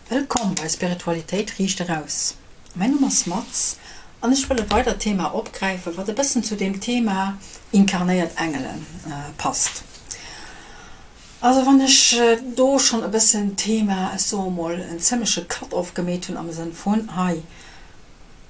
Wëllkomm bei Spiritualitéit riicht eraus. Mäin Numm ass Maz an ech wëll e weidert Thema opgräifen, wat e bëssen zu deem Thema inkarnéiert Engelen passt. Also wann ech do schonn e bëssen d'Thema, ech soe mol, en zimleche Cut-off gemeet hunn am Sënn vun, hei,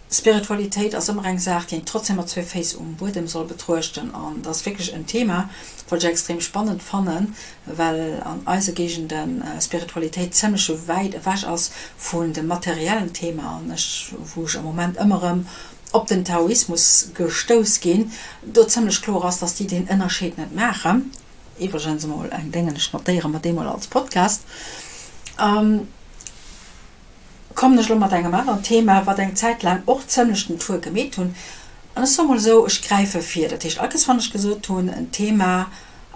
Spiritualitéit ass ëmmer eng Saach, déi een trotzdem mat zwéi Féiss um Buedem soll betruechten. An dat ass wierklech en Thema, wat ech extrem spannend fannen, well an eise Géigende Spiritualitéit zimlech wäit ewech ass vun dem materiellen Thema. An ech, wou ech am Moment ëmmer erëm op den Taoismus gestouss ginn, do zimlech kloer ass, dass déi deen Ënnerscheed net maachen. Iwwregens emol eng Déngen, ech notéiere mer dee mol als Podcast. Kommen ech elo mat engem aneren Thema, wat eng Zäit laang och zëmlech den Tour gemeet hunn. An ech soe mol esou, ech gräife vir. Dat heescht, all Kéiers wann ech gesot hunn, en Thema,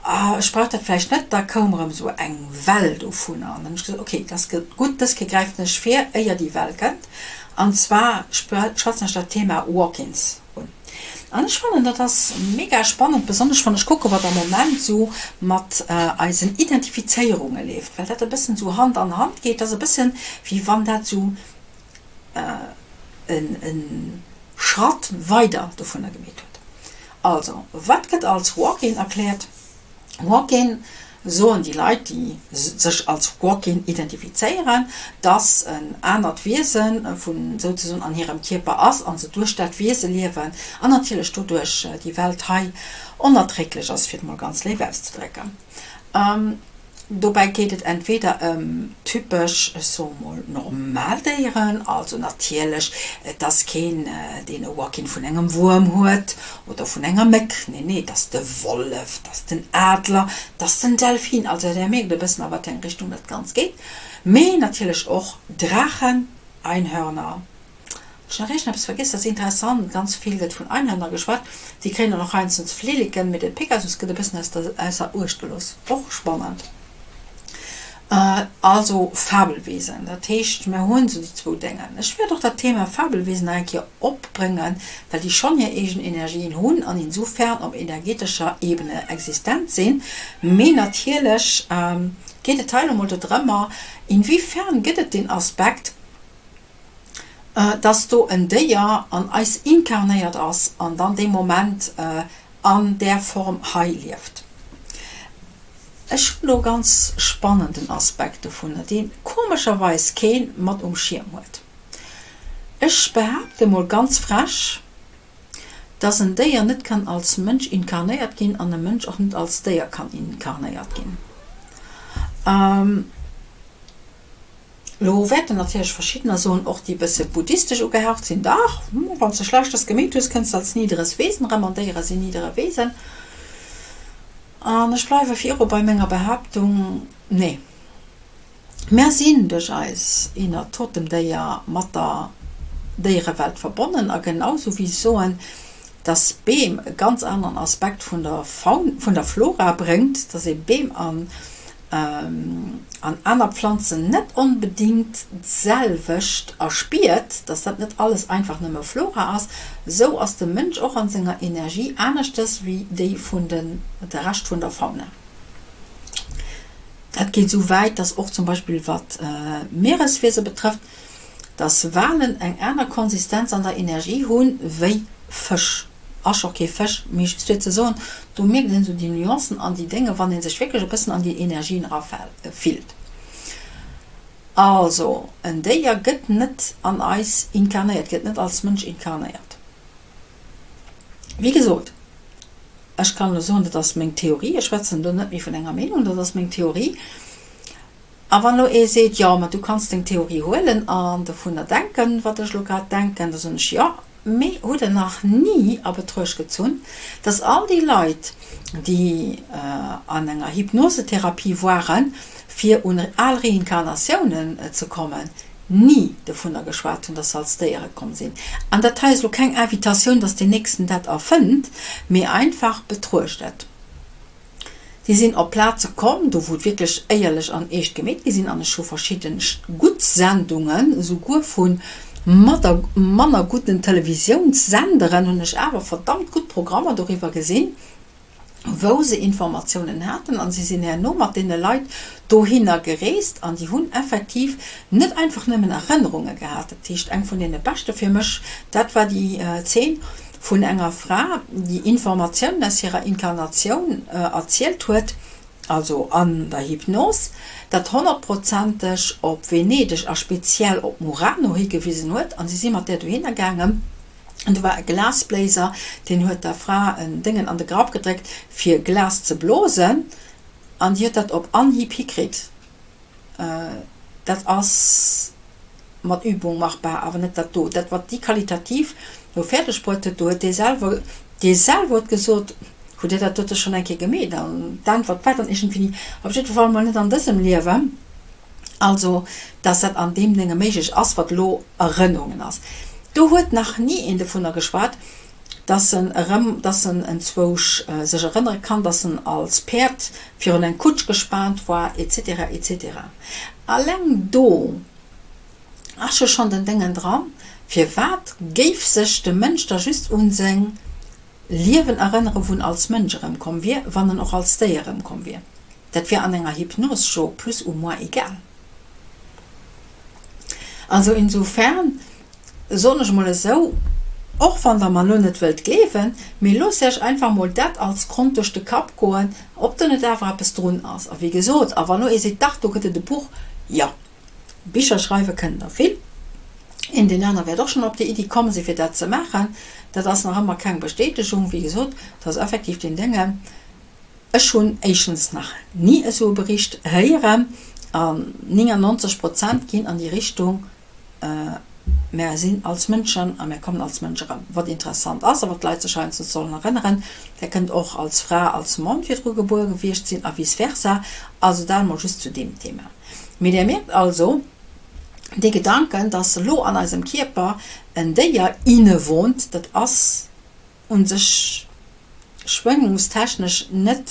ah, ech brauch dat vläicht net, da koum erëm esou eng Well dovunner. An dann hunn ech gesot, okay, dat ass gutt, dës Kéier gräifen ech vir, éier déi Well kënnt. An zwar schwätzen ech dat Thema Walk-ins un. An ech fannen, dat ass mega spannend, besonnesch wann ech kucke wat am Moment esou mat eisen Identifizéierunge leeft, well dat e bëssen esou Hand an Hand geet. Dat ass e bëssen, wéi wann dat esou e Schratt weider dovunner gemeet huet. Also, wat gëtt als Walk-in erkläert? Walk-in soen déi Leit, déi sech als Walk-in identifizéieren, dass en anert Wiese vu souzesoen an hirem Kierper ass a se duerch dat Wiese liewen an natierlech doduerch déi Welt hei onerträglech ass, fir et mol ganz léif auszedrécken. Dobäi geet et entweder ëm typesch, ech soe mol, normal Déieren, also natierlech, et ass keen, deen e Walk-in vun engem Wuerm huet oder vun enger Méck, nee, nee, et ass de Wollef, et ass den Adler, et ass den Delfin, also där mierkt e bëssen a wat fir eng Richtung dat Ganzt geet, mee natierlech och Draachen, Einhörner. Ech nach iergendeppes vergiess, dat ass interessant, ganz vill gëtt vun Einhörner geschwat, déi kréien dann och heiansdo Flilleken, mee de Pegasus gëtt e bëssen aus der ausser Uecht gelooss, och spannend. Also Fabelwesen, dat heescht mir hunn esou déi zwou Déngen. Ech wäert och dat Thema Fabelwesen nach eng Kéier opbréngen, well déi schonn hir eegen Energien hunn an insofern op energetescher Ebene existent sinn, mee natierlech geet et hei elo mol dodrëmmer, inwiefern gëtt et deen Aspekt, dass do en Déier an eis inkarnéiert ass an dann dee Moment an där Form hei lieft. Ech hunn do e ganz spannenden Aspekt dovunner, dee komescherweis kee mat um Schierm huet. Ech behaapte mol ganz frech, dass en Déier net kann als Mënsch inkarnéiert ginn an e Mënsch och net als Déier kann inkarnéiert ginn. Lo wäerten natierlech verschiddener soen, och déi bësse buddhistesch ugehaucht sinn, Dach, wann s de Schlechtes gemeet hues, kënns de als nidderes Wesen erëm, an Déiere sinn niddere Wesen. An ech bleiwe viru bei menger Behaaptung, Nee, mär sinn duerch eis inner Totemdéier mat der Déierewelt verbonnen, a genau sou wéi ech soen, dass Beem e ganz aneren Aspekt vun der Faun, vun der Flora bréngt, dass ee Beem an an aner Pflanzen net onbedingt d'selwecht erspiert, dass dat net alles einfach nëmme Flora ass, esou ass de Mënsch och an senger Energie aneschtes wéi déi vun den de Rescht vun der Fauna. Dat geet esou wäit, dass och zum Beispill wat Miereswiese betrëfft, dass Walen eng aner Konsistenz an der Energie hunn wéi Fësch. Ass och kee Fësch, mee just fir ze soen, do mierkt een esou déi Nuancen an déi Dénge wann ee sech wierklech e bëssen an déi Energien erafillt. Also en Déier gëtt net an eis inkarnéiert, gëtt net als Mënsch inkarnéiert. Wéi gesot, ech kann elo soen, dat ass meng Theorie, ech schwätzen do net méi vun enger Meenung, dat ass meng Theorie. A wann elo ee seet, jo, ma du kanns deng Theorie huelen an dovunner denken, wat ech elo grad denken, da soen ech, jo, mee hutt Der nach ni a Betruecht gezunn, dass all déi Leit, déi an enger Hypnosetherapie waren, fir un al Reinkarnatiounen ze kommen, ni dovunner geschwat hunn, dass se als Déiere komm sinn? An dat hei ass elo keng Invitatioun, dass deen Nächsten dat erfënnt, mee einfach betruecht et. Si sinn op Plaze komm, do wou et wierklech éierlech an eescht gemeet gi sinn. An ech hu verschidde gutt Sendungen, esouguer vu manner gudden Televisiounssenderen hunn ech awer verdammt gutt Programmer doriwwer gesinn. Wou se Informatiounen haten an si sinn herno mat deene Leit dohinner gereest an déi hunn effektiv net einfach nëmmen Erënnerunge gehat. Dat heescht, eng vun deene beschte fir mech, dat war déi Zeen vun enger Fra, déi Informatiounen aus hirer Inkarnatioun erzielt huet, also an der Hypnos, dat honnertprozenteg op Venedeg a speziell op Murano higewisen huet an si si mat där dohinner gaangen. An do war e Glasbléiser, deen huet der Fra en Déngen an de Grapp gedréckt, fir Glas ze blosen, an déi huet dat op Anhieb hikritt. Dat ass mat Übung machbar, awer net dat do. Dat, wat déi qualitativ do fäerdeg bruet huet, do huet dee selwer, dee selwer huet gesot, Hutt Dir dat dote schonn eng Kéier gemeet? An d'Äntwert war dann iergendwéi, Op jiddwer Fall mol net an dësem Liewen. Also, dass dat an deem Dénge méiglech ass, wat elo Erënnerungen ass. Do huet nach ni een dovunner geschwat, dass en erëm, dass en enzwousch sech erënnere kann, dass en als Päerd virun eng Kutsch gespaant war, et cetera, et cetera. Alleng do ass jo schonn den Déngen dran, Firwat géif sech de Mënsch da just un seng Liewen erënnere wou en als Mënsch erëmkomm wier, wann en och als Déier erëmkomm wier. Dat wier an enger Hypnos jo plus ou moins egal. Also insofern soen ech mol esou, och wann der mer elo net wëllt gleewen, mee loosst Iech einfach mol dat als Grond duerch de Kapp goen, ob do net awer eppes drun ass. A wéi gesot, a wann elo ee seet, dach do gëtt et e Buch, jo. Bicher schreiwe kënnen der vill. Een deen aner wäert och schonn op déi Iddi komm sinn, fir dat ze maachen. Dat ass nach ëmmer keng Bestätegung. Wéi gesot, et ass effektiv deen Dénge. Ech hunn éischtens nach ni esou e Bericht héieren an 99 Prozent ginn an déi Richtung, Mär sinn als Mënschen a mär kommen als Mënsch erëm. Wat interessant ass a wat d'Leit sech heiansdo sollen erënneren, Där kënnt och als Fra, als Mann virdru gebuer gewiescht sinn a vice versa. Also dat emol just zu deem Thema. Mee Där mierkt also, dee Gedanken, dass elo an eisem Kierper en Déier innewohnt, dat ass u sech schwéngungstechnesch net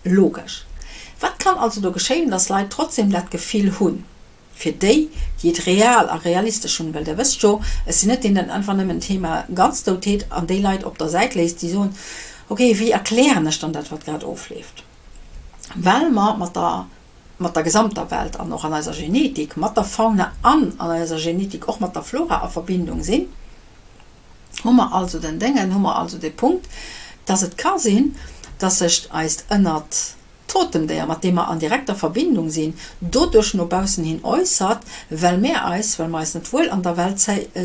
logesch. Wat kann also do geschéien, dass Leit trotzdem dat Gefill hunn? Fir déi, déi et real a realistesch hunn, well Der wësst jo, ech sinn net deen, deen einfach nëmmen d'Thema ganz dout heet an déi Leit op der Säit léisst, déi soen, ok, wéi erklären ech dann dat, wat grad ofleeft? Well mer mat der, mat der gesamter Welt an och an eiser Genetik mat der Fauna an an eiser Genetik och mat der Flora a Verbindung sinn, hu mer also den Déngen, hu mer also de Punkt, dass et ka sinn, dass sech eist ënnert Totemdéier, mat deem mer an direkter Verbindung sinn, doduerch no baussen hin äussert, well mär eis, well mer eis net wuel an der Welt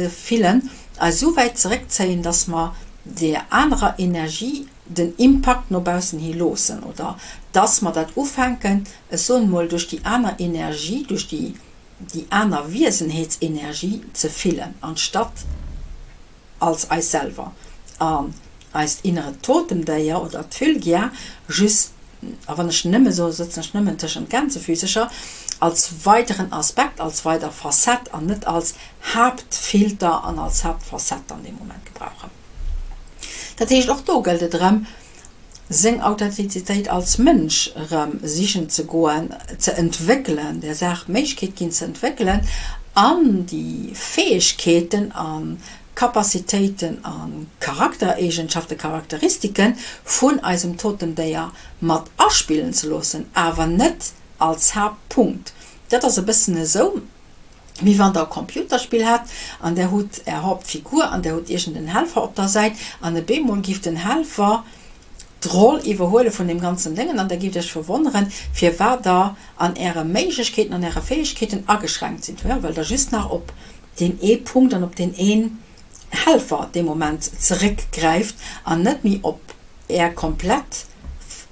fillen, eis esou wäit zeréckzéien, dass mer deer anerer Energie den Impakt no baussen hi loossen oder dass mer dat ufänken, ech soen emol, duerch déi aner Energie, duerch déi déi aner Wiesenheetsenergie ze fillen, anstatt als eis selwer an eist inneret Totemdéier oder d'Fylgja just, a wann ech nëmme soen, sëtzen ech nëmmen tëschent Gänsefüsercher, als weideren Aspekt, als weider Facette an net als Haaptfilter an als Haaptfacette an deem Moment gebrauchen. Dat heescht, och do gëllt et erëm, seng Authentizitéit als Mënsch erëm sichen ze goen, ze entwéckelen, där Saach d'Méiglechkeet ginn ze entwéckelen an déi Fäegkeeten a Capacitéiten a Charaktereegenschaften, Charakteristike vun eisem Totemdéier mat aspillen ze loossen, awer net als Haaptpunkt. Dat ass e bëssen esou, wéi wann der e Computerspill hätt an der hutt är Hauptfigur an der hutt iergend en Helfer op der Säit an e beemol giff den Helfer d'Roll iwwerhuele vun deem ganzen Déngen an der gifft iech verwonneren firwat der an äre Méiglechkeeten an äre Fäegkeeten ageschränkt sidd, jo well der just nach op deen ee Punkt an op deen een Helfer dee Moment zeréckgräift an net méi op är komplett,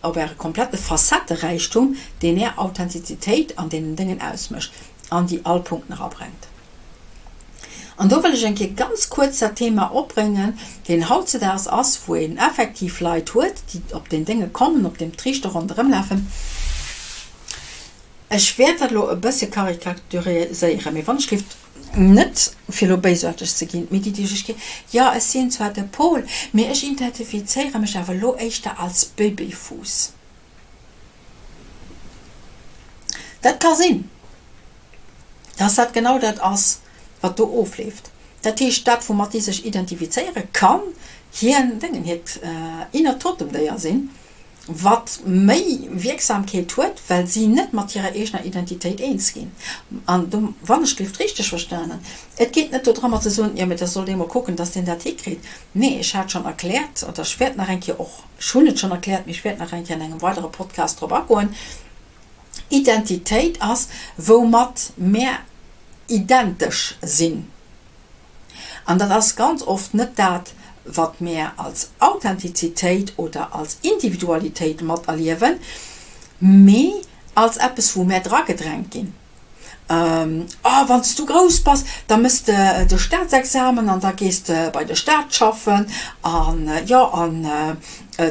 op äre komplette Facetteräichtum deen är Authentizitéit an deenen Déngen ausmécht. an déi all Punkten erabrengt. An do wëll ech eng Kéier ganz kuerz dat Thema opbréngen, deen hautzedaags ass, wou een effektiv Leit huet, déi op deen Dénge kommen, op deem Triichter ronderëmlafen. Ech wäert dat elo e bësse karikaturiséieren, mee wann ech géif, net fir elo béisaarteg ze ginn, mee déi, déi sech ginn, jo, ech sinn zwar de Paul, mee ech identifizéiere mech awer elo éischter als Bëbeefuuss. Dat ka sinn, dass dat genau dat ass, wat do ofleeft. Dat heescht, dat, woumat déi sech identifizéieren, kann Hien Déngen, hiert innert Totemdéier sinn, wat méi Wierksamkeet huet, well si net mat hirer eegener Identitéit eens ginn. An do, wann ech d'Léift richteg verstanen, et geet net dodrëmmer ze soen, jo, mee da soll dee mol kucken, dass deen dat hikritt. Nee, ech hat schonn erkläert, oder ech wäert nach eng Kéier och, ech hunn et schonn erkläert, mee ech wäert nach eng Kéier an engem weidere Podcast drop agoen, Identitéit ass, woumat mär identesch sinn. An dat ass ganz oft net dat, wat mär als Authentizitéit oder als Individualitéit materliewen, mee als eppes, wou mär dragedrängt ginn. Oh, wann s du grouss bass, da mëss de de Staatsexamen an da gees de bei de Staat schaffen an jo, an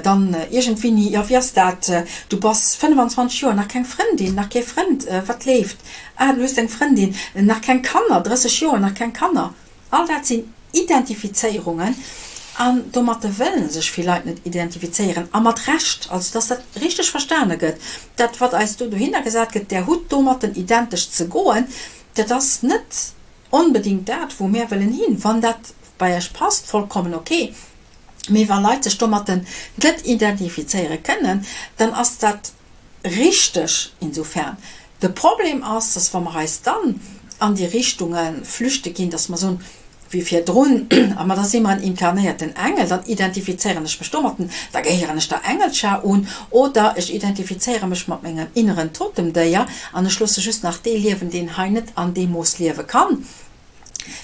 dann iergendwéini, jo, wéi ass dat, du bass 25 Joer, nach keng Frëndin, nach kee Frënd, wat leeft? Ah, du hues eng Frëndin, nach keng Kanner, 30 Joer, nach keng Kanner. All dat sinn Identifizéierungen an domatte wëlle sech vill Leit net identifizéieren, a mat Recht. Also, dass dat richteg verstane gëtt, dat wat eis do dohinner gesat gëtt, där hutt domatten identesch ze goen, dat ass net onbedéngt dat, wou mär wëllen hin. Wann dat bei Iech passt, vollkommen ok. Mee wa Leit sech domatten net identifizéiere kënnen, dann ass dat Richteg, insofern. De Problem ass, dass wa mer eis dann an déi Richtunge flüchte ginn, dass mer soen, wéi virdrun, a ma da si mer en inkarnéierten Engel, dann identifizéieren ech mech domatten, da gehéieren ech der Engelschar un, oder ech identifizéiere mech mat mengem inneren Totemdéier an ech loosse just nach dee liewen, deen hei net an deem Mooss liewe kann,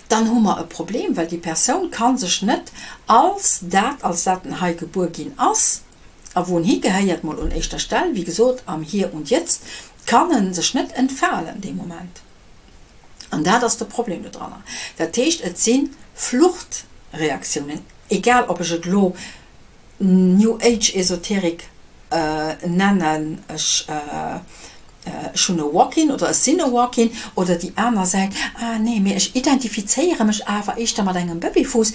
dann hu mer e Problem, well déi Persoun ka sech net als dat, als dat en hei gebuer ginn ass, A wou en higehéiert, mol un éischter Stell, wéi gesot, am Hier und Jetzt, kann en sech net entfalen dee Moment. An dat ass de Problem dodranner. Dat heescht, et si Fluchtreaktiounen, egal ob ech et elo New Age Esoterik nennen, ech ech hunn e Walk-in oder ech sinn e Walk-in, oder déi aner Säit, ah nee, mee ech identifizéiere mech awer éischter mat engem Bëbeefuuss.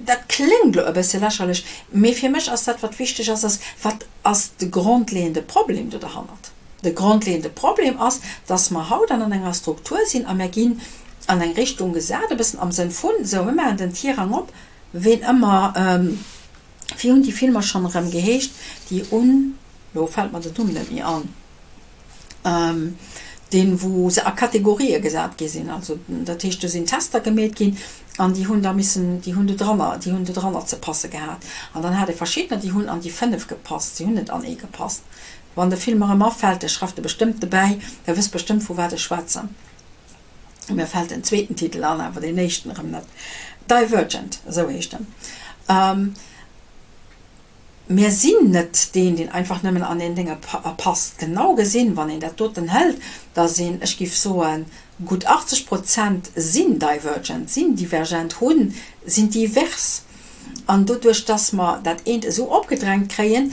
Dat kléngt elo e bësse lächerlech, mee fir mech ass dat, wat wichteg ass, ass, Wat ass de grondleeënde Problem do derhannert? De grondleeënde Problem ass, dass mer haut an an enger Struktur sinn a mer ginn an eng Richtung gesat, e bëssen am Sënn vun, sou, mir maachen den Tirang op, ween ëmmer, wéi hunn déi Filmer schonn erëm geheescht, déi un, elo fält mer den Numm net méi an. deen wou se a Kategorië gesat gi sinn, also dat heescht do sinn Tester gemeet ginn an déi hunn da missen, déi hunn do dranner, déi hunn do dranner ze passe gehat an dann hat ee verschiddener, déi hunn an déi 5 gepasst, si hunn net an ee gepasst. Wann de Film erëm afält, ech schreift e bestëmmt dobäi, der wësst bestëmmt vu wat ech schwätzen. Mir fält den zweeten Titel an, awer deen éischten erëm net. Divergent, esou heescht en. Mir sinn net deen, deen einfach nëmmen an een Dénge passt. Genau gesinn, wann een dat doten hëlt, da sinn, ech géif soen, gutt 80 Prozent sinn divergent, sinn divergent, hunn, sinn divers. An doduerch, dass mer dat eent esou opgedrängt kréien,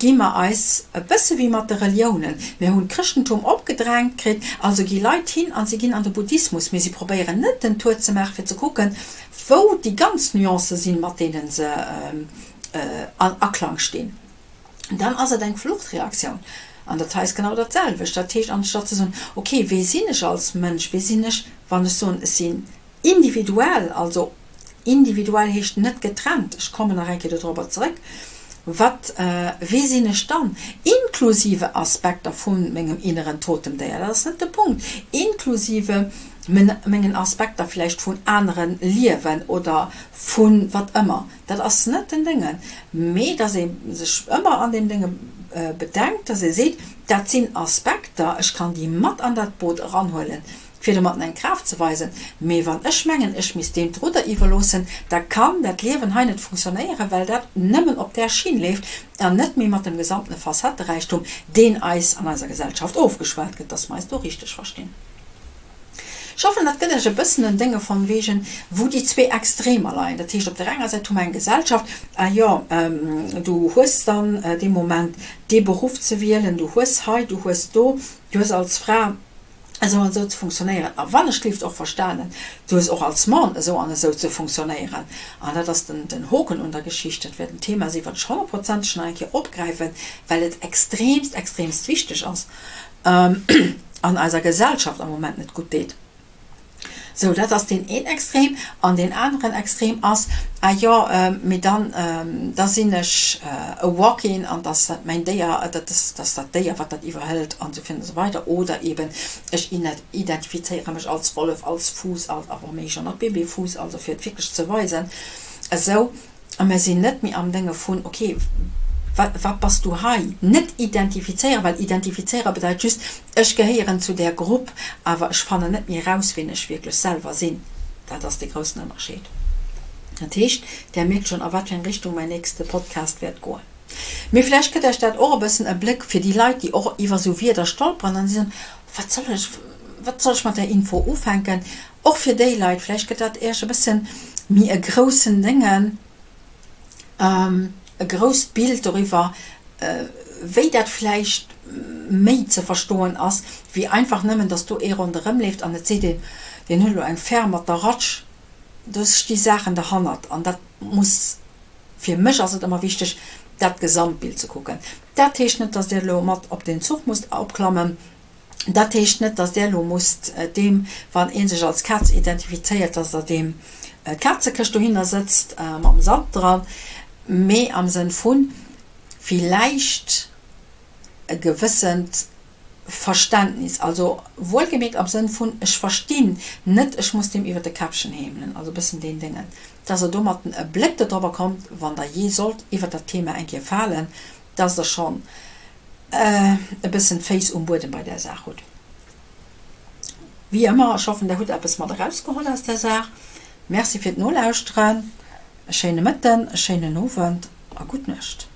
gi mer eis e bësse wéi mat de Reliounen. Mir hunn d'Chrëschtentum opgedrängt kritt, also gi Leit hin a si ginn an de Buddhismus, mee si probéieren net den Tour ze maachen, fir ze kucken, wou déi ganz Nuancë sinn, mat deene se an Aklang stinn, dann ass et eng Fluchtreaktioun. An dat hei ass genau dat selwecht. Dat heescht, anstatt ze soen, okay, wee sinn ech als Mënsch, wee sinn ech, wann ech soen, ech sinn individuell, also individuell heescht net getrennt, ech kommen nach eng Kéier dodrobber zeréck, wat, wee sinn ech dann, inklusive Aspekter vu mengem inneren Totemdéier, dat ass net de Punkt, inklusive mengen Aspekter vläicht vun anere Liewen oder vu wat ëmmer. Dat ass net den Déngen, mee dass ee sech ëmmer an deem Dénge bedenkt, dass ee seet, dat sinn Aspekter, ech kann déi mat an dat Boot eranhuelen, fir domatten eng Kraaft ze weisen. Mee wann ech mengen, ech misst deem d'Rudder iwwerloossen, da kann dat Liewen hei net funktionéieren, well dat nëmmen op där Schinn leeft an net méi mat dem gesamtene Facetteräichtum, deen eis an eiser Gesellschaft ofgeschwat gëtt, dass mer eis do richteg verstinn. Ech hoffen, dat gëtt Iech e bëssen en Dénge von wegen, wou déi zwee Extremer leien. Dat heescht, op där enger Säit hu mer eng Gesellschaft, ah jo, du hues dann dee Moment dee Beruff ze wielen, du hues hei, du hues do, du hues als Fra esou an esou ze funktionéieren, a wann ech d'Léift och verstanen, du hues och als Mann esou an esou ze funktionéieren. An dat ass den Hoken un der Geschicht. Dat wäert en Thema sinn, wat ech honnertprozenteg nach eng Kéier opgräifen, well et extremst, extremst wichteg ass. An eiser Gesellschaft am Moment net gutt deet. Sou, dat ass deen een Extrem. An deen aneren Extrem ass, ah jo, mee dann, da sinn ech e Walk-in an dass dat mäin Déier, dat ass, dat ass dat Déier, wat dat iwwerhëlt an esou virun an esou weider. Oder eben, ech identifizéiere mech als Wollef, als Fuuss, als, a wa méiglech och nach Babyfuuss, also fir et wierklech ze weisen. Esou. A mir sinn net méi am Dénge vun, ok, wat, wat bass du hei? Net identifizéieren, well identifizéiere bedeit just, ech gehéieren zu där Grupp, awer ech fannen net méi eraus, wien ech wierklech selwer sinn. Dat ass dee groussen Ënnerscheed. Dat heescht, där mierkt schonn, a wat fir eng Richtung mäin nächste Podcast wäert goen. Mee vläicht gëtt Iech dat och e bëssen e Bléck fir déi Leit, déi och iwwer esou Wierder stolperen an si soen, Wat soll ech, wat soll ech mat där Info ufänken? Och fir déi Leit, vläicht gëtt dat Iech e bëssen méi e groussen Déngen, e grousst Bild doriwwer, wéi dat vläicht méi ze verstoen ass, wéi einfach nëmmen, dass do ee ronderëm leeft an et seet een, deen huet elo eng Ferme mat der Ratsch. Do sti Saachen derhannert an dat muss, fir mech ass et ëmmer wichteg, dat Gesamtbild ze kucken. Dat heescht net, dass Dir elo mat op deen Zuch musst opklammen. Dat heescht net, dass där elo musst deem, wann ee sech als Kaz identifizéiert, dass der deem d'Kazekëscht dohinner sëtzt mam Sand dran, mee am Sënn vu villäicht e gewëssent Verständnis, also wuelgemierkt am Sënn vun ech verstinn, net ech muss deem iwwer de Käppchen heemelen, also e bëssen deen Déngen, dass der domatten e Bléck dodrobber kommt, wann der jee sollt iwwer dat Thema eng Kéier falen, dass der schonn e bëssen d'Féiss um Buedem bei där Saach hutt. Wéi ëmmer, ech hoffen der hutt eppes mat erausgeholl aus där Saach. Merci fir d'Nolauschteren, e schéine Mëtten, e schéinen Owend a gutt Nuecht.